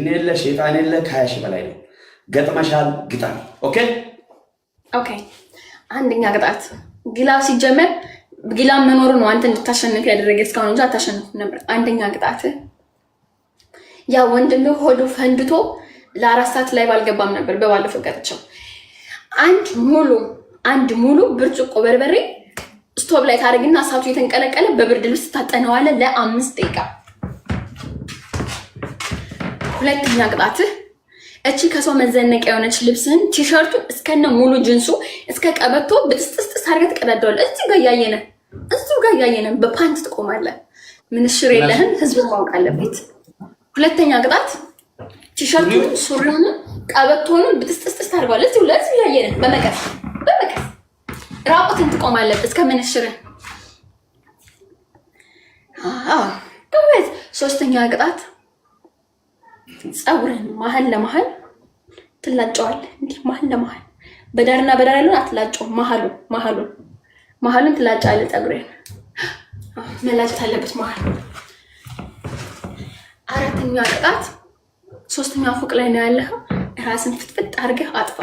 የለ ሼጣን የለ ከ20 ሺህ በላይ ነው። ገጥመሻል፣ ግጣም። Okay። Okay፣ አንደኛ ቅጣት glove። ሲጀመር glove መኖሩ ነው አንተ እንድታሸንፍ ያደረገ እስካሁን እንጂ አታሸንፍም ነበር። አንደኛ ቅጣት ያ ወንድም ሆዱ ፈንድቶ ለ4 ሰዓት ላይ ባልገባም ነበር። በባለፈው ቀጥቸው አንድ ሙሉ ብርጭቆ በርበሬ ስቶቭ ላይ ታደርግና እሳቱ እየተንቀለቀለ በብርድ ልብስ ታጠነዋለህ ለ5 ደቂቃ። ሁለተኛ ቅጣትህ እቺ ከሰው መዘነቂያ የሆነች ልብስህን ቲሸርቱን እስከነ ሙሉ ጅንሱ እስከ ቀበቶ ብጥስጥስጥስ አድርገህ ትቀዳደዋለህ። እዚሁ ጋር እያየነ እዚሁ ጋር እያየነ በፓንት ትቆማለህ። ምንሽር የለህም፣ ህዝቡ ማወቅ አለበት። ሁለተኛ ቅጣት ቲሸርቱን፣ ሱሪውንም ቀበቶንም ብጥስጥስጥስ ታደርገዋለህ። እዚሁ ለህዝብ እያየነ በመቀስ በመቀስ ራቁትን ትቆማለህ እስከ ምንሽርህ። ጎበዝ። ሶስተኛ ቅጣት ፀጉርህን መሀል ለመሀል ትላጨዋለህ። እንዲህ መሀል ለመሀል፣ በዳርና በዳር ያለውን አትላጨውም። መሀሉን መሀሉን መሀሉን ትላጫለህ። ፀጉርህን መላጨት አለበት መሀል። አራተኛ ቅጣት ሶስተኛ ፎቅ ላይ ነው ያለኸው። ራስን ፍትፍት አድርገህ አጥፋ።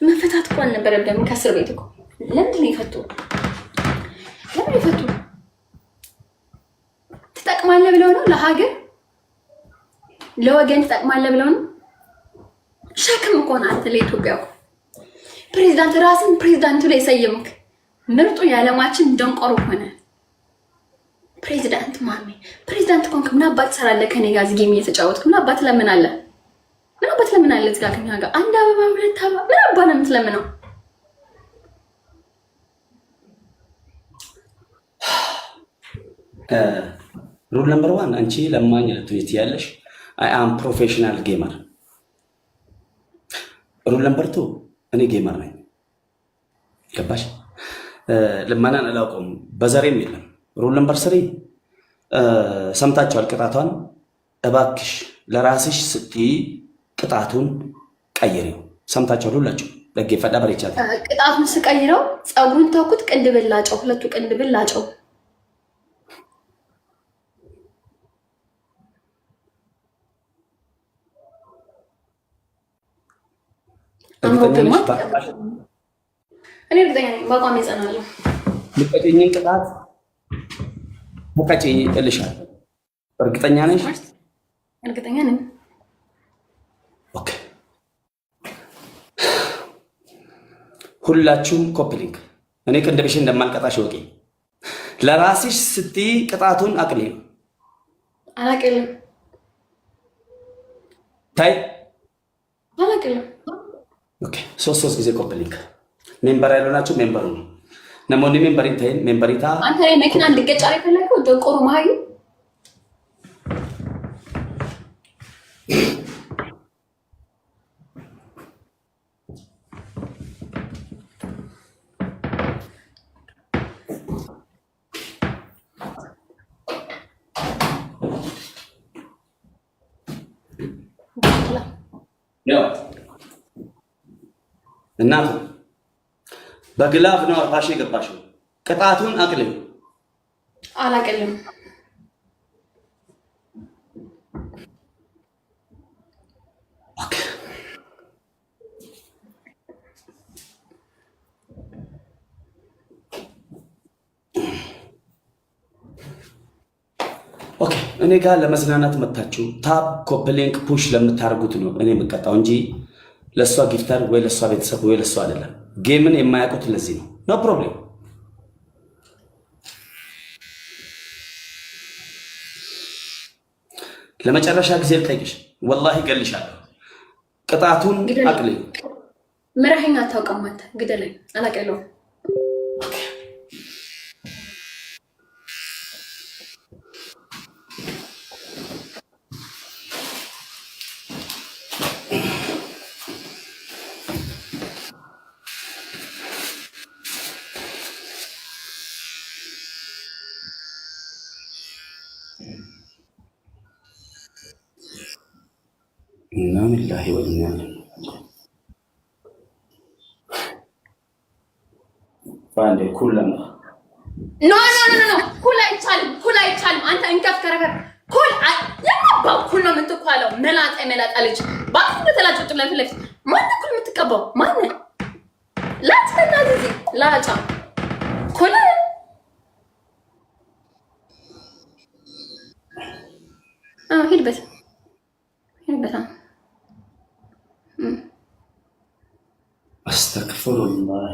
መፈታት እኮ አልነበረብህም ከእስር ቤት እኮ። ለምንድን ነው የፈቱ? ለምን የፈቱ? ትጠቅማለህ ብለው ነው? ለሀገር ለወገን ትጠቅማለህ ብለው ነው? ሸክም እኮ ነህ አንተ ለኢትዮጵያ እኮ። ፕሬዚዳንት ራስን ፕሬዚዳንቱ ላይ ሰየምክ። ምርጡ የዓለማችን ደንቆሮ ሆነ ፕሬዚዳንት ማሜ። ፕሬዚዳንት ኮንክ ምን አባት ትሰራለህ? ከኔ ጋር እዚህ game እየተጫወትክ ምን አባት ትለምናለህ? ምን አባት ትለምናለህ? እዚህ ጋር ከኛ ጋር አንድ አበባ ሁለት አበባ ምን አባ ነው የምትለምነው? Rule number one፣ አንቺ ለማኝ ልትሆኚ ትያለሽ። I am professional gamer። Rule number two፣ እኔ gamer ነኝ። ገባሽ? ልመናን አላውቀውም፣ በዘሬም የለም። Rule number three፣ ሰምታችኋል ቅጣቷን። እባክሽ ለራስሽ ስትይ ቅጣቱን ቀይሪው። ሰምታችኋል ሁላችሁ። Dhaggeeffadhaa bareechaa። ቅጣቱን ስቀይረው ፀጉሩን ተውኩት፣ ቅንድብን ላጨው፣ ሁለቱ ቅንድብን ላጨው። እርግጠኛ ነሽ? እኔ እርግጠኛ ነኝ፣ በአቋም ይጸናለሁ። ልቀጭኝን ቅጣት ተቀጪ እልሻለሁ። እርግጠኛ ነሽ? እርግጠኛ ነኝ። Okay፣ ሁላችሁም copy link። እኔ ቅንድብሽን እንደማልቀጣሽ ወቂ። ለራስሽ ስትይ ቅጣቱን አቅልዪው። አላቅልም። ታይ። አላቅልም። Okay፣ ሶስት ሶስት ጊዜ copy link። Member ያልሆናችሁ member ሁኑ። Namoonni member hin ta'in member ta'aa። አንተ ላይ መኪና እንድገጫ ነው የፈለገው ደንቆሮ መሀዩ። ያው እናቱ በ glove ነው 40 ሺህ የገባሽው። ቅጣቱን አቅልዪው። አላቅልም። Okay። Okay፣ እኔ ጋር ለመዝናናት መታችሁ tap, copy link, push ለምታደርጉት ነው እኔ የምቀጣው እንጂ ለእሷ gifter ወይ ለእሷ ቤተሰብ ወይ ለእሷ አይደለም። Game ን የማያውቁት ለዚህ ነው። No problem። ለመጨረሻ ጊዜ ልጠይቅሽ፣ ወላሂ እገልሻለሁ። ቅጣቱን አቅልዪው። ምረኸኝ አታውቅም አንተ። ግደለኝ። አላቅለውም። إنا لله وإنا إليه راجعون። በአንዴ ኩል ለማ No, no, no, no፣ ኩል አይቻልም፣ ኩል አይቻልም። አንተ እንከፍ ከረከር ኩል የማባው ኩል ነው የምትኳለው። መላጣ የመላጣ ልጅ ባክ ተላጭ ቁጭ ብለህ ፊት ለፊት ማነው ኩል የምትቀባው? ማነው ላጭ? በእናትህ እዚህ ላጫ ኩል። ሂድበት ሂድበት። አስተግፊሩላህ።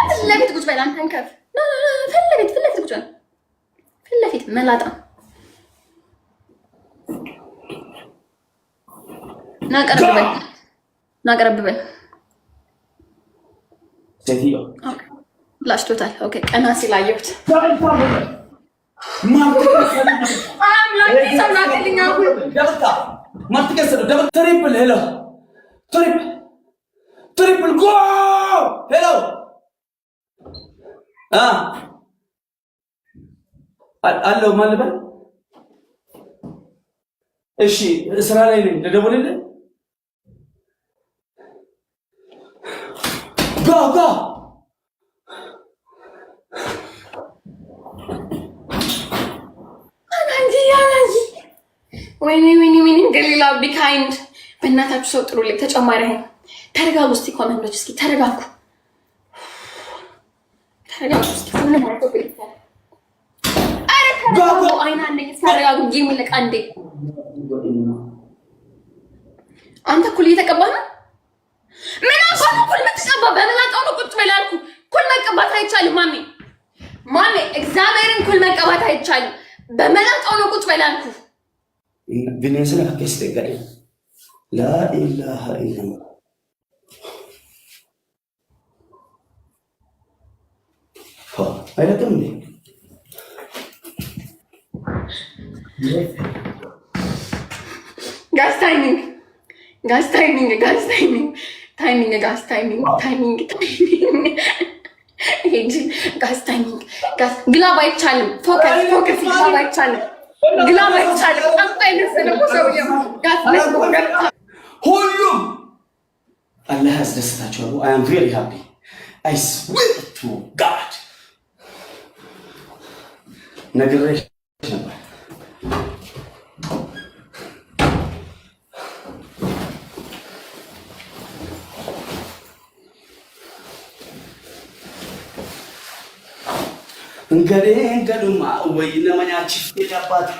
ፊት ለፊት ቁጭ በል አንተን ከፍ ፊት ለፊት፣ ፊት ለፊት ቁጭ በል፣ ፊት ለፊት መላጣ። ና ቀረብ በል፣ ና ቀረብ በል። ሴትዮ። ላጭቶታል። Okay፣ ቀና ሲል አየሁት። Triple, hello, triple, triple, go, hello. አለው ማን ልበል? እሺ፣ ስራ ላይ ነኝ። ልደውልልህ? Go, go. ወይኔ ወይኔ ወይኔ! ገሊላ be kind። በእናታችሁ ሰው ጥሩልኝ። ተጨማሪ አሁን ተረጋጉ እስኪ፣ comment ኦች እስኪ ተረጋጉ፣ ተረጋጉ እስኪ። ምንም ኧረ ተረጋጉ። አይን አለኝ። እስኪ ተረጋጉ። Game ይለቅ አንዴ። አንተ ኩል እየተቀባህ ነው። ምን አባቱ ኩል የምትቀባ? በመላጣው ነው ቁጭ በል ያልኩህ። ኩል መቀባት አይቻልም ማሜ፣ ማሜ፣ እግዚአብሔርን ኩል መቀባት አይቻልም። በመላጣው ነው ቁጭ በል ያልኩህ። Bineensa lafa keessa gadhe. لا إله إلا الله. አይለቅም እንዴ? Guys, timing, guys, timing, guys, timing, timing, guys, timing, timing, timing, guys, timing, guys። Glove አይቻልም። Focus, focus። Glove አይቻልም። Glove አይቻልም። ጠንቋይ የመሰለ እኮ ሰውዬው። Guys, let's go. ሁሉም አላህ ያስደስታቸው። I am very happy, I swear to God። ነግሬሽ ነበር። Gadheen gadhuma wayii nama nyaachiftee abbaati.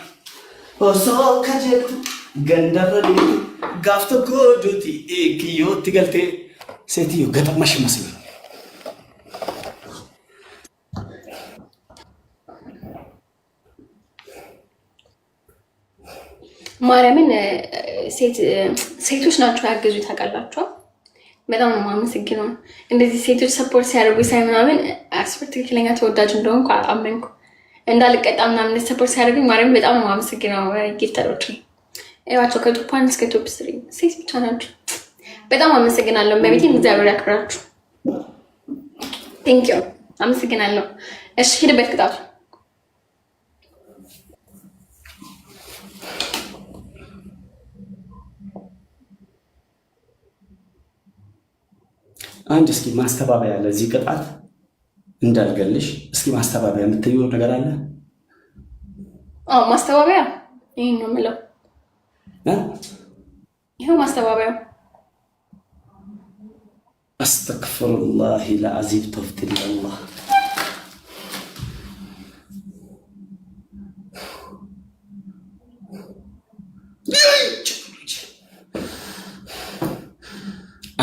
Osoo kajeeltu gandarra deemtu gaaf tokko duuti kiyyootti galtee ሴትዮ ገጠመሽ መስሎኝ። ማርያምን ሴቶች ናቸው ያገዙ፣ ታውቃላችኋል። በጣም ነው የማመሰግነው። እንደዚህ ሴቶች support ሲያደርጉ ሳይ ምናምን አስፈር ትክክለኛ ተወዳጅ እንደሆንኩ አመንኩ። እንዳልቀጣ ምናምን support ሲያደርጉኝ ማርያምን በጣም ነው የማመሰግነው። Gifter ኦች እዋቸው ከ top 1 እስከ top 3 ሴት ብቻ ናቸው። በጣም አመሰግናለሁ። በቤቴን እግዚአብሔር ያክብራችሁ። Thank you፣ አመሰግናለሁ። እሺ፣ ሂድበት ቅጣቱ። አንድ እስኪ ማስተባበያ ለዚህ ቅጣት እንዳልገልሽ፣ እስኪ ማስተባበያ የምትይው ነገር አለ? አዎ፣ ማስተባበያ ይሄን ነው የምለው። ይኸው ማስተባበያው። أستغفر الله العظيم ተውፊቅ አላህ።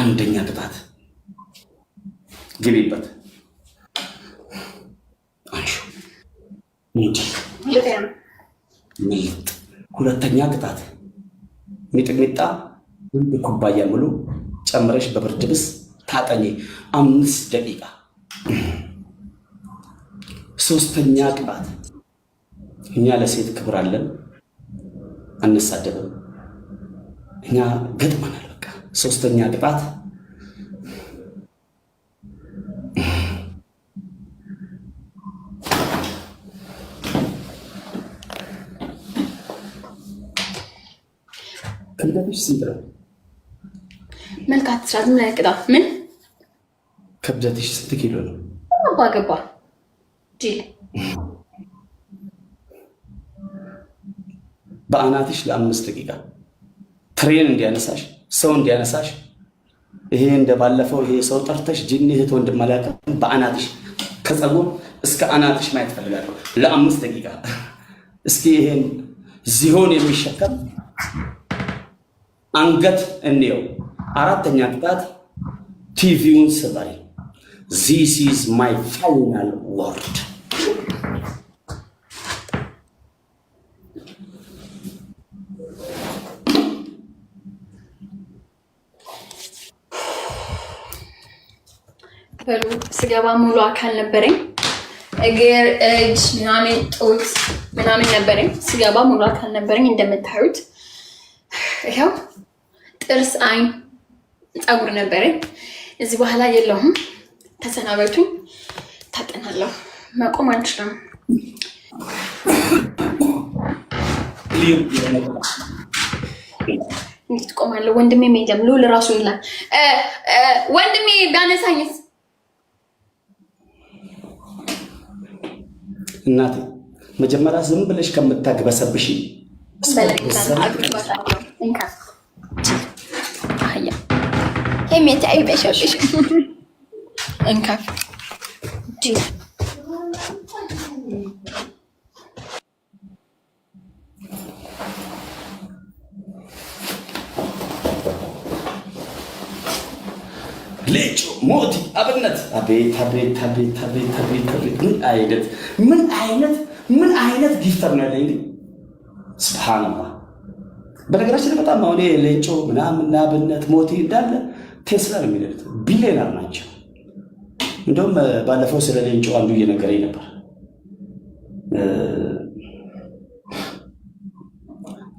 አንደኛ ቅጣት ግቢበት። አንሹ ሙዲ ምልጥ። ሁለተኛ ቅጣት ሚጥሚጣ አንድ ኩባያ ሙሉ ጨምረሽ በብርድ ልብስ ታጠኚ 5 ደቂቃ። ሶስተኛ ቅጣት እኛ ለሴት ክብር አለን፣ አንሳደብም። እኛ ገጥመናል። በቃ ሶስተኛ ቅጣት ክብደትሽ ስንት ነው? መልካት ስራ ዝም ላይ ቅጣ ምን ክብደትሽ ስንት ኪሎ ነው? አባ ገባ ጅል። በአናትሽ ለ5 ደቂቃ train እንዲያነሳሽ፣ ሰው እንዲያነሳሽ። ይሄ እንደ ባለፈው ይሄ ሰው ጠርተሽ ጅኒ እህት ወንድም አላውቅም፣ በአናትሽ ከፀጉር እስከ አናትሽ ማየት ፈልጋለሁ ለ5 ደቂቃ። እስኪ ይሄን ዝሆን የሚሸከም አንገት እንየው። አራተኛ ቅጣት ቲቪውን ስበሪ። This is my final word። በሉ፣ ስገባ ሙሉ አካል ነበረኝ። እግር፣ እጅ ምናምን፣ ጡት ምናምን ነበረኝ። ስገባ ሙሉ አካል ነበረኝ እንደምታዩት። ይኸው ጥርስ፣ አይን፣ ፀጉር ነበረኝ። እዚህ በኋላ የለሁም። ተሰናበቱኝ። ታጠናለሁ። መቆም አልችልም። Clear የሆነ ቅጣት። እንዴት ቆማለሁ? ወንድሜ የለም። ልዑል ራሱ ይላል። ወንድሜ ቢያነሳኝስ? እናቴ፣ መጀመሪያ ዝም ብለሽ ከምታግበሰብሽ በላይ እንካ አህያ አይበሸብሽ፣ እንካ ጅል። ሌጮ፣ ሞቲ፣ አብነት፣ አቤት አቤት አቤት አቤት አቤት አቤት! ምን አይነት ምን አይነት ምን አይነት gifter ነው ያለኝ! እንግዲህ ስብሓንላህ። በነገራችን ላይ በጣም አሁን ሌንጮ ምናምን፣ አብነት፣ ሞቲ እንዳለ ቴስላ ነው የሚነዱት፣ ቢሊዮነር ናቸው። እንደውም ባለፈው ስለ ሌንጮ አንዱ እየነገረኝ ነበር።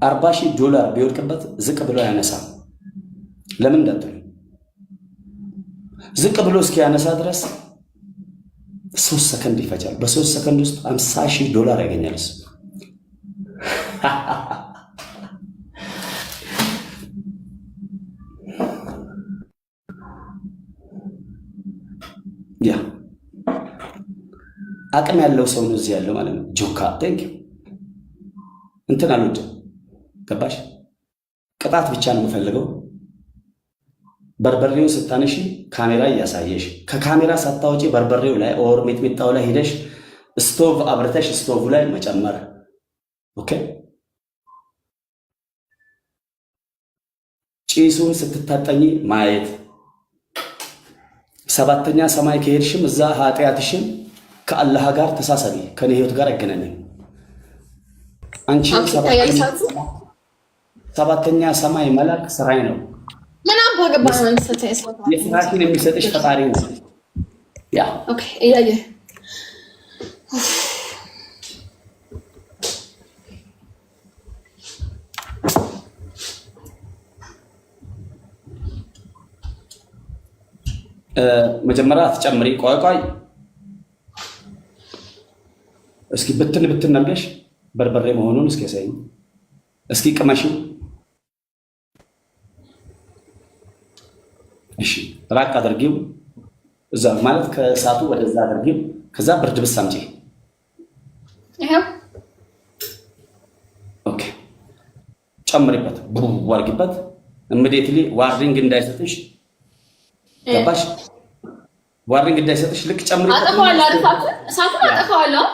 40,000 ዶላር ቢወድቅበት ዝቅ ብሎ አያነሳም። ለምን እንዳትሉ፣ ዝቅ ብሎ እስኪያነሳ ድረስ 3 ሰከንድ ይፈጃል። በ3 ሰከንድ ውስጥ 50,000 ዶላር ያገኛል እሱ። Yeah፣ አቅም ያለው ሰው ነው እዚህ ያለው ማለት ነው። ጆካ፣ thank you። እንትን አልወድም፣ ገባሽ? ቅጣት ብቻ ነው የምፈልገው። በርበሬውን ስታነሺ ካሜራ እያሳየሽ፣ ከካሜራ ሳታወጪ በርበሬው ላይ or ሚጥሚጣው ላይ ሄደሽ ስቶቭ አብርተሽ ስቶቭ ላይ መጨመር። Okay፣ ጭሱን ስትታጠኝ ማየት። ሰባተኛ ሰማይ ከሄድሽም እዛ ኃጢአትሽን ከአላህ ጋር ተሳሰቢ። ከኔ ህይወት ጋር አይገናኝም። አንቺ ሰባተኛ ሰማይ መላክ ስራዬ ነው። ምን አባ ገባህ? የስራሽን የሚሰጥሽ ፈጣሪ ነው። Yeah። Okay፣ እያየህ። መጀመሪያ አትጨምሪ። ቆይ ቆይ፣ እስኪ ብትን ብትን አድርገሽ በርበሬ መሆኑን እስኪ ያሳይኝ። እስኪ ቅመሽው። እሺ፣ ራቅ አድርጊው። እዛ ማለት ከእሳቱ ወደዛ አድርጊው። ከዛ ብርድ ልብስ አምጪ። ይኸው። Okay፣ ጨምሪበት፣ ቡ አድርጊበት። Immediately warning እንዳይሰጥሽ፣ ገባሽ? Warning እንዳይሰጥሽ ልክ ጨምሪበት። አጠፋዋለሁ። እሳቱን አጠፋዋለሁ።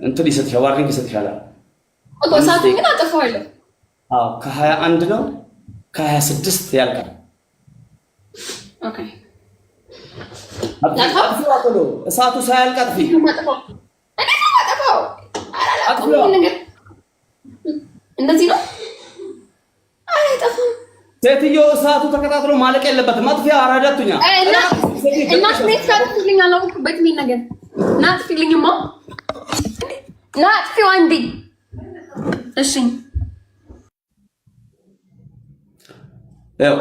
እንትን ይሰጥሻል፣ warning ይሰጥሻል። እኮ እሳቱን ግን አጠፋዋለሁ። አዎ፣ ከ21 ነው፣ ከ26 ያልቃል። Okay። እሳቱ ሳያልቅ አጥፊ። እኔ ነው። እንደዚህ ነው፣ አይጠፋም። ሴትዮ፣ እሳቱ ተቀጣጥሎ ማለቅ የለበትም። አጥፊያ አራዳቱኛ። እናት ቤት ካጥፊልኝ አላወኩበትም። ይሄን ነገር ና አጥፊልኝማ፣ ና አጥፊው አንዴ። እሺ።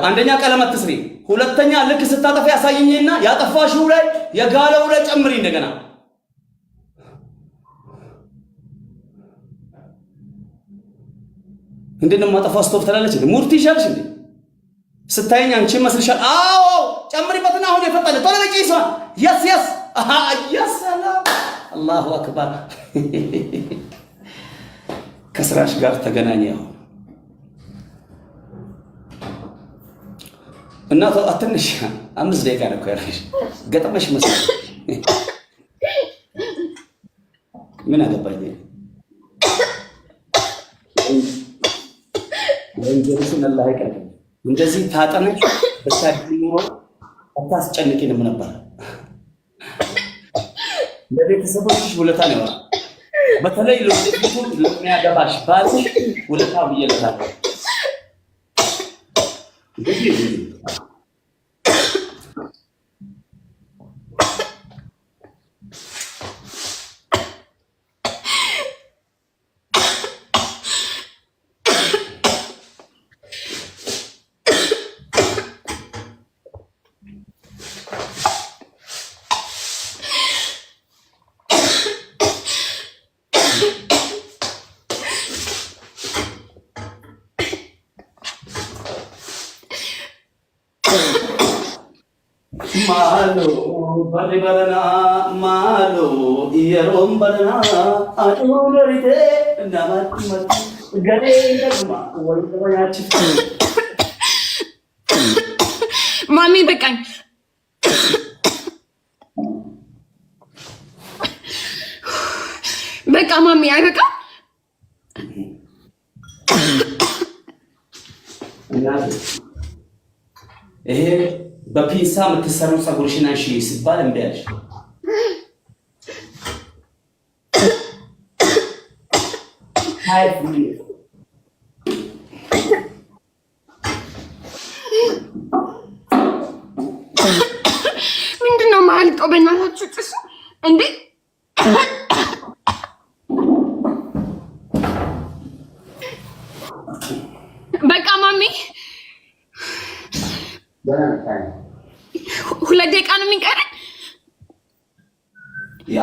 አንደኛ ቀለም አትስሪ፣ ሁለተኛ ልክ ስታጠፊ ያሳይኝና ያጠፋሽው ላይ የጋለው ላይ ጨምሪ እንደገና። እንዴት ነው የማጠፋው? ስቶፕ ትላለች እንዴ? ሙርቲ ይሻልሽ እንዴ? ስታየኝ አንቺ መስልሻል። አዎ፣ ጨምሪበትና አሁን የፈጠነ ቶሎ በይ ጭሷን። Yes, yes, yes። ሰላም፣ አላሁ አክበር። ከስራሽ ጋር ተገናኘ። አሁን እና ትንሽ 5 ደቂቃ ነው እኮ ያለሽ። ገጥመሽ መሰለኝ። ምን አገባኝ? ወንጀልሽን አላህ ይቀር። እንደዚህ ታጠነሽ ብታድጊ ኑሮ አታስጨንቂንም ነበር። ለቤተሰቦችሽ ውለታ ነው። በተለይ ለወደፊቱ ለሚያገባሽ ባልሽ ውለታ ብዬለታለሁ። Maaloo barri baranaa, maaloo yeroon baranaa, aduun horitee namatti matti garee galma wal nama nyaachiftu. ማሚ በቃኝ። በቃ ማሚ አይበቃም። ይሄ በፒንሳ የምትሰሩ ፀጉርሽን አንሺ ሲባል እምቢ አለሽ። ምንድን ነው የማያልቀው? በእናታችሁ ጭሱ እንዴ! በቃ ማሚ 2 ደቂቃ ነው የሚቀረን። ያ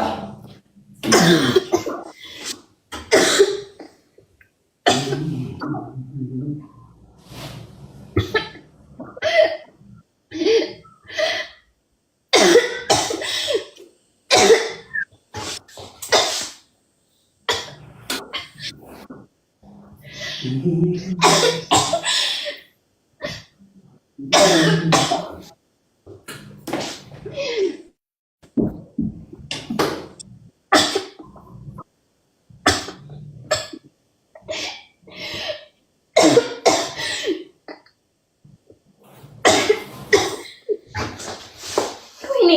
ወይኔ።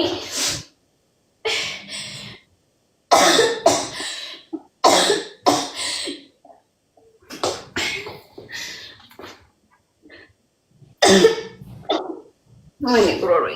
ወይኔ ጉሮሮዬ።